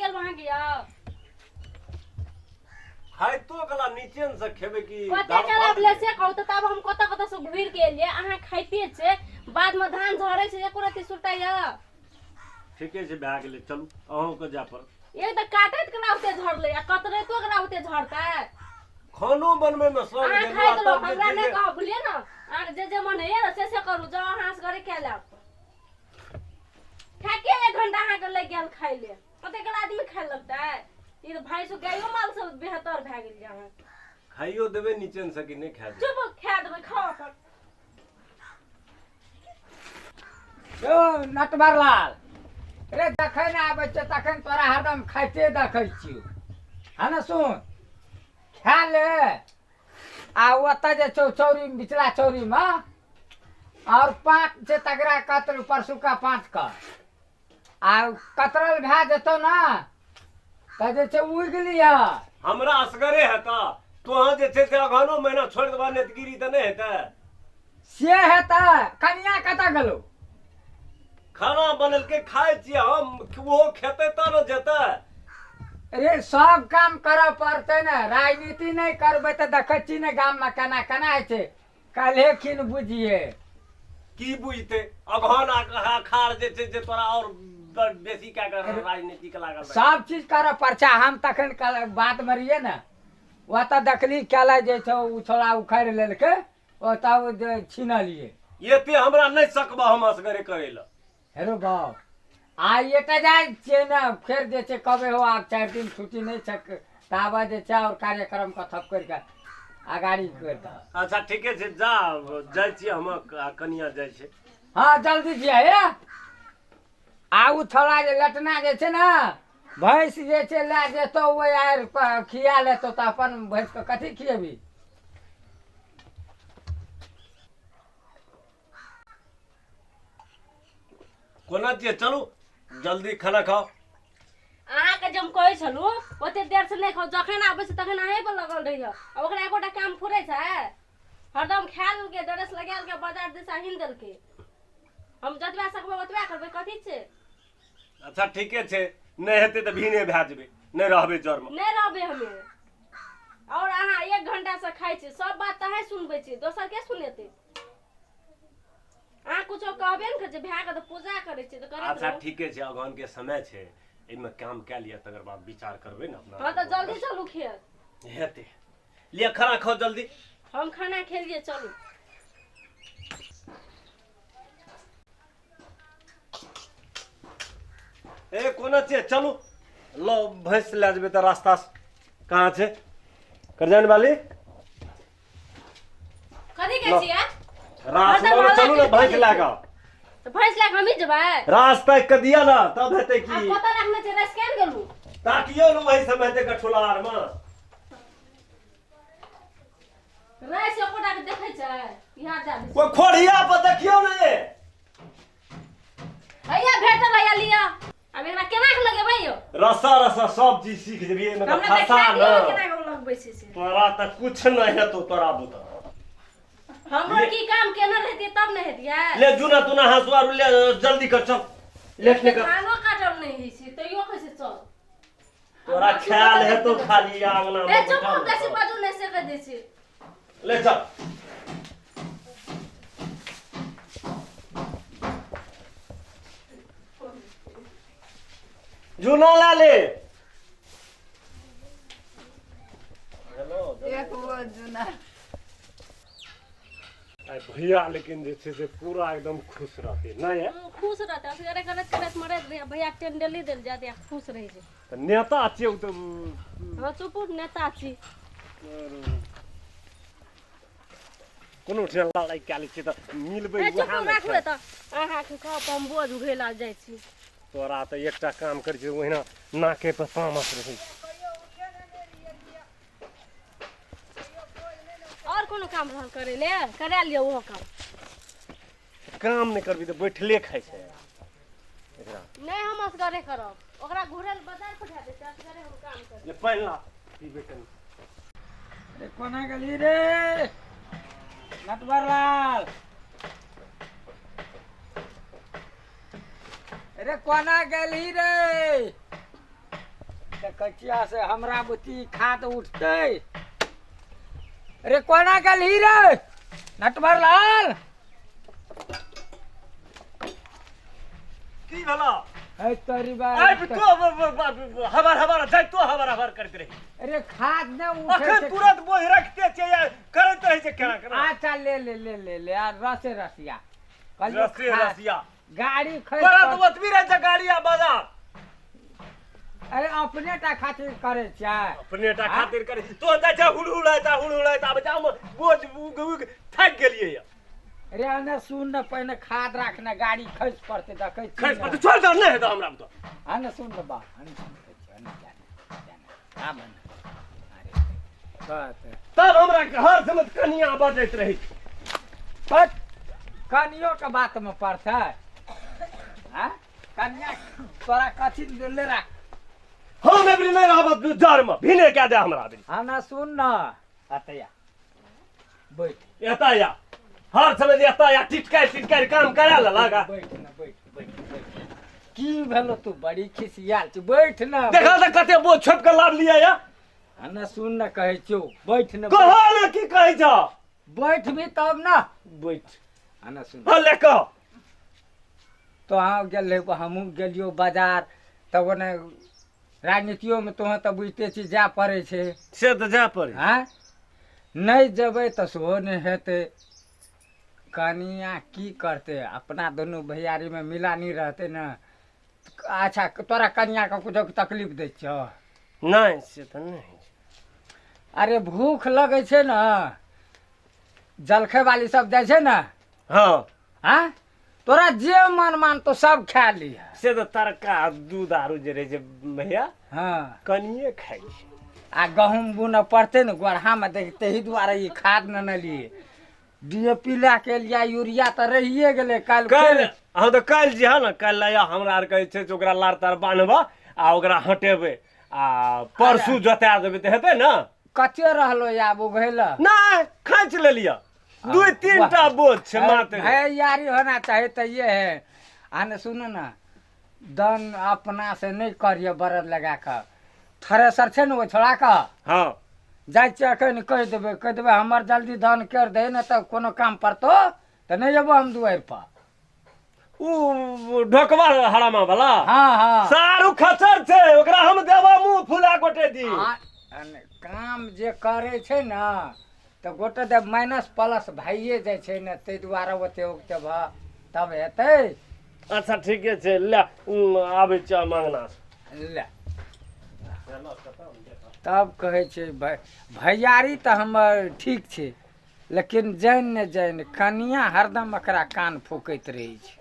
गेल वहां के यौ। खाइतो कला नीचे से खेबे की कते कला ले से कहू त तब हम कत कत से घुर के एलिए। अहाँ खाइते छे बाद में धान झरै छै एको रति सुरता य। ठीके छै भए गेलै, चलू अहूँ के जा पर। एक त काटैत कला ओते झरलै आ कतरैतो कला ओते झरतै। खानो बनबै में सब अहाँ खाइत रहू, हमरा नहि कहब, बुझलियै ने? अहाँके जे जे मन होइए ने से से करू, जाउ अहाँ असगरे खाय लायब। खाके 1 घंटा अहाँके लागि गेल खाय ले, ओते कला आदमी खाय लगतै? ई तऽ भैंस गायो माल सब बेहतर भए गेल अहाँ। खाइयो देबै नीचे से कि नहि खाय देबै? चुप, खाय देबै, खाओ अपन। यौ नटवर लाल रे, जखन आबै छै तखन तोरा हरदम खाइते देखै छियौ। हँ ने सुन, खा ले आ ओतऽ जे छौ चौरी, बिचला चौरीमे और पाँच छै तकरा कतर परसुका पाँच कर आ कतरल भए जेतौ ने तऽ जे छै उगि लिह। हमरा असगरे हेतऽ, तोहर जे छै से अगहनो महीना छोड़ि देबऽ नेतगिरी तऽ नहि हेतै? से हेतै। कनिया कतऽ गेलौ? खाना बनेलकै खाइ छियै हम, ओहो खेतै तब ने जेतै। अरे सब काम करऽ पड़तै ने, राजनीति नहि करबै तऽ देखै छी ने गाममे केना केना होइ छै। काल्हे खिन बुझिए। की बुझतै? अगहन अखाड़ जे छै से तोरा और बेसी कए कऽ राजनीति के लागल। सब चीज करऽ पड़ै छै। हम तखन बातमे रहियै ने, ओतऽ देखली केला जे छै ओ छोड़ा उखाड़ि लेलकै, ओतऽ छीनलियै। एते हमरा नहि सकबह हम असगरे करै लए। हेरो बाप, आ एतऽ जाइ छियै ने, फेर जे छै कहबै हो आब 4 दिन छुट्टी नहि छै, ताबे जे छै और कार्यक्रम के थप करि कऽ अगाड़ी करि दह। अच्छा ठीके छै, जा जाइ छियै हम, कनिया जाइ छै। हँ जल्दी जिया। हे आ ओ छोड़ा जे लटना जे छै ने, भैंस जे छै लए जेतौ ओहि आरि खिया लेतौ तऽ अपन भैंसके कथी खियेबी? कोना छियै? चलू जल्दी खाना खाओ। अहाँके जे हम कहै छलहुँ ओते देर से नहि खाउ, जखन आबै छै तखन अहीं पर लगल रहियै। आ ओकरा एकोटा काम फुरै छै? हरदम खा लेलकै, ड्रेस लगा लेलकै, बाजार दिशा हिन देलकै। हम जतबा सकबै ओतबा करबै, कथी छै? अच्छा ठीके छै, नहि हेतै तऽ भीने भए जेबै, नहि रहबै जरमे। नहि रहबै हमे। और अहाँ 1 घंटा से खाइ छी, सब बात तऽ अहीं सुनबै छी, दोसर के सुनेतै? अहाँ कुछो कहबे ने करै छी, भायके तऽ पूजा करै छी तऽ करैत अच्छा रहू। ठीके छै, अगहन के समय छै, एहिमे काम कए लिअ तकर बाद विचार करबै ने अपना। हँ तऽ जल्दी चलू खेत। हेतै, लिअ खाना खाउ जल्दी। हम खाना खेलियै, चलू। ए कोना छियै? चलू लो भैंस लए जेबै तऽ रास्ता कहाँ छै करजान वाली? कथी कहै छियै? रास्ता चलू ने भैंस लए कऽ। तऽ भैंस लए कऽ हमही जेबै? रास्ता के दिअ ने तब हेतै की। कतऽ रखने छै? रास केन गेलू? ताकियौ ने वही सब हेतै कठुला आरमे। रास एकोटा के देखै छै? यहाँ जा दै। कोइ खोढ़िया पर देखियौ ने ये। हैया भेटल हैया लिअ। आब एकरा केना के लगेबै यौ? रस्सा रस्सा सब चीज सीख जेबही एहिमे तऽ हमरा फसा देखा दियौ न। केना के लगबै छै से। तोरा तऽ कुछ नहि हेतौ तोरा बुता। हमर की काम केने रहितियै तब ने हेतियै। ले जुना तुना हँसुआ आर ले, जल्दी कर चल। लेट नहि कर। धानो काटल नहि होइ छै तैयो कहै छै चल। तोरा ख्याल हेतौ खाली आंगना ए चुप, बेसी बाजू नहि से कहि दै छी। ले चल। जुना ला ले। एक गो जुना। आइ भैया लेकिन जे छै से पूरा एकदम खुश रहते नहि है? खुश रहते, असगरे करैत करैत मरैत रहै। भैया टेंडली देल जात या खुश रहै छै। तऽ नेता छियै ओ तऽ। हँ चुप, नेता छी। कोनो ठिना लड़ाइ कए लै छियै तऽ मिलबै। चुप राखू तऽ अहाँके कहब हम बोझ उघै जाइ छी। तोरा तऽ एकटा काम करै छै ओहिना नाके पर तामस रहै छै। और कोनो काम रहल करै ले करा लिअ ओहो काम। काम नहि करबी तऽ बैठले खाइ छै एकरा। नहि हम असगरे करब, ओकरा घुरल बाजार पठा दै छै, असगरे हम काम करब। ले पानि ला पीबै कनी। अरे कोना गेली रे नटवर लाल? अरे कोना गेली रे? कचिया से हमरा बुती खाद उठतै। अरे कोना गेलही रे नटवर लाल? की भेला? है तोरी बा आइ तो हबर हबर जाय तो हबर हबर करैत रही। अरे खाद ने उठै अखन तुरंत बोझ रखते छै करैत रहै छै केना केना। अच्छा ले ले ले ले ले आ रसे रसिया रसे रसिया गाड़ी खै तोरा तो ओतबी रहै छै गाड़ी आ बाजार। अरे अपने टा खातिर करे छै, अपने टा खातिर करे तो जाइ छै हुड़हुड़ाइत हुड़हुड़ाइत आबै छै। हम बोझ उग उग थाकि गेलियै या। अरे अने सुन न, पहिने खाद राखना गाड़ी खसि पड़तै देखै छी। खसि पड़तै छोड़ दे, नहि हेतौ हमरा तो। अने सुन न बा, अने सुन अने जाने आब अरे तब हमरा हर समय कनिया बजैत रहै। बट कनियो के बात में पड़तै? हां कनिया तोरा कथी ले राख? हम एबरी नहि रहब जर में भिने कए दे हमरा एबरी। हाँ ना सुन न अतया बैठ एतया हर समय एतया टिटकारि टिटकारि काम करा लगा। बैठ न बैठ बैठ बैठ। की भेलो तू बड़ी खिसियाल छी? बैठ न। देखा त कते बोझ छोप के लाभ लिया या। हाँ ना सुन न कहै छियौ बैठ न। कह न की कहै छ? बैठ भी तब न बैठ। हाँ ना सुन। हाँ ले कह। तो अहाँ गेल हमहूँ गेलियो बाजार तब ओने राजनीतियों में तोहर तऽ बुझिते छी जाय पड़ै छै। से तऽ जाय पड़ै। आँय नहि जेबै तऽ सेहो नहि हेतै। कनिया की करतै अपना दुनू भैयारीमे मिलानी रहतै ने। अच्छा तोरा कनियाके कुछो तकलीफ दै छौ? नहि से तऽ नहि। अरे भूख लगै छै ने, जलखै वाली सब जाइ छै ने। हँ आँय तोरा जे मन मान तो सब खा लिह। से तऽ तरका दूध आरू जे रहै छै भैया। हँ कनिये खाइ छै। आ गहूँम बुनऽ पड़तै ने गोरहामे देख, ताहि दुआरे ई खाद ने लिए DAP लए के एलियै, यूरिया तऽ रहिए गेलै। काल्हि काल्हि हँ तऽ काल्हि जे है ने काल्हि लए हमरा आरके जे छै से ओकरा लार तार बान्हबऽ आ ओकरा हटेबै आ परसू जोता देबै तऽ हेतै ने। कते रहलो आब उघै लए? नहि खाँचि लेलियै 2-3 टा बोझ छै मात्र। यारी होना चाही तऽ ये है। आ ने सुन न दन अपना से नहि करिय बरद लगा कऽ, थ्रेसर छै ने ओ छोड़ा कऽ। हँ जाइ छियै अखन कहि देबै, कहि देबै हमर जल्दी धान करि दे ने तऽ कोनो काम पड़तौ तऽ नहि जेबो हम दुआरि पर। उ ढोकवा हरामा वाला? हाँ हाँ सारू खचर छै ओकरा हम देबो मुँह फुला गोटे दी। काम जे करै छै ने तऽ गोटे दे माइनस प्लस भइए जाइ छै ने, ताहि दुआरे ओते उगते भऽ तब हेतै। अच्छा ठीके छै ले आबै छियै मांगना ले। तब कहै छै भैयारी तऽ हमर ठीक छै लेकिन जानि ने जानि कनिया हरदम एकरा कान फूकैत रहै छै।